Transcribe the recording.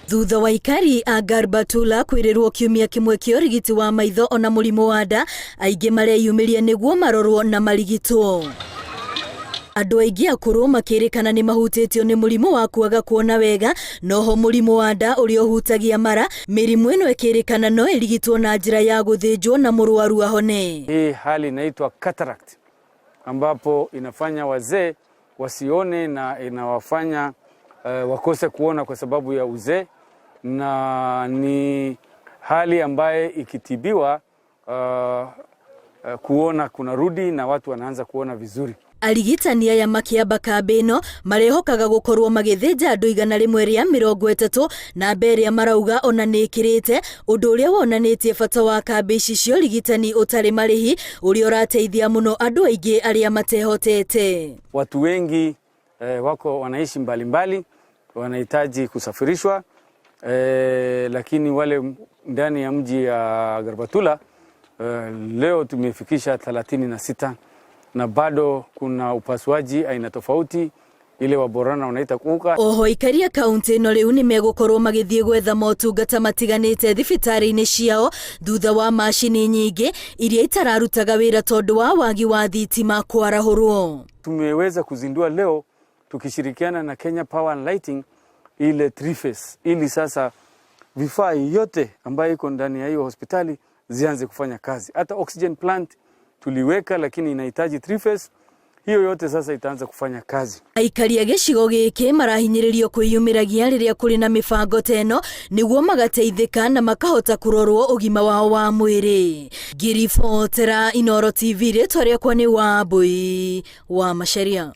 Thutha wa aikari a Garbatula kwĩrĩrwo kiumia kĩmwe kĩa ũrigiti wa maitho ona mũrimũ wa nda, aingĩ mareyumĩria nĩguo marorwo na marigitwo. Andũ aingĩ akũrũ makĩrĩkana nĩ mahutĩtio nĩ mũrimũ wa kwaga kuona wega, noho mũrimũ wa nda ũrĩa ũhutagia mara. Mĩrimũ ĩno ĩkĩrĩkana no ĩrigitwo na njĩra ya gũthĩnjwo na mũrwaru ahone. Hii hali inaitwa cataract ambapo inafanya wazee wasione na inawafanya wakose kuona kwa sababu ya uzee, na ni hali ambaye ikitibiwa kuona kunarudi na watu wanaanza kuona vizuri. Arigitani aya makĩamba kambĩ ĩno marehokaga gũkorwo magĩthĩnja andũ 130, namba ĩrĩa marauga ona nĩ ĩkĩrĩte, ũndũ ũrĩa wonanĩtie bata wa kambĩ ici cia ũrigitani ũtarĩ marĩhi ũrĩa ũrateithia mũno andũ aingĩ arĩa matehotete. Watu wengi wako wanaishi mbalimbali, wanahitaji kusafirishwa lakini wale ndani ya mji ya Garbatula leo tumefikisha 36 na bado kuna upasuaji aina tofauti ile wa Borana wanaita kuka. Oho aikari a kaunti ĩno rĩu nĩ megũkorwo magĩthiĩ gwetha motungata matiganĩte thibitarĩ-inĩ ciao thutha wa macini nyingĩ iria itararutaga wĩra tondũ wa wagi wa thitima kwarahũrwo. Tumeweza kuzindua leo tukishirikiana na Kenya Power and Lighting ile three phase, ili sasa vifaa yote ambayo iko ndani ya hiyo hospitali zianze kufanya kazi. Hata oxygen plant tuliweka, lakini inahitaji three phase. Hiyo yote sasa itaanza kufanya kazi. Aikari a gĩcigo gĩkĩ marahinyĩrĩrio kwĩyumĩragia rĩrĩa kũrĩ na mĩbango ta ĩno nĩguo magateithĩka na makahota kũrorwo ũgima wao wa mwĩrĩ. Ngĩribotera Inooro TV, rĩtwa rĩakwa nĩ Wambui wa Macharia.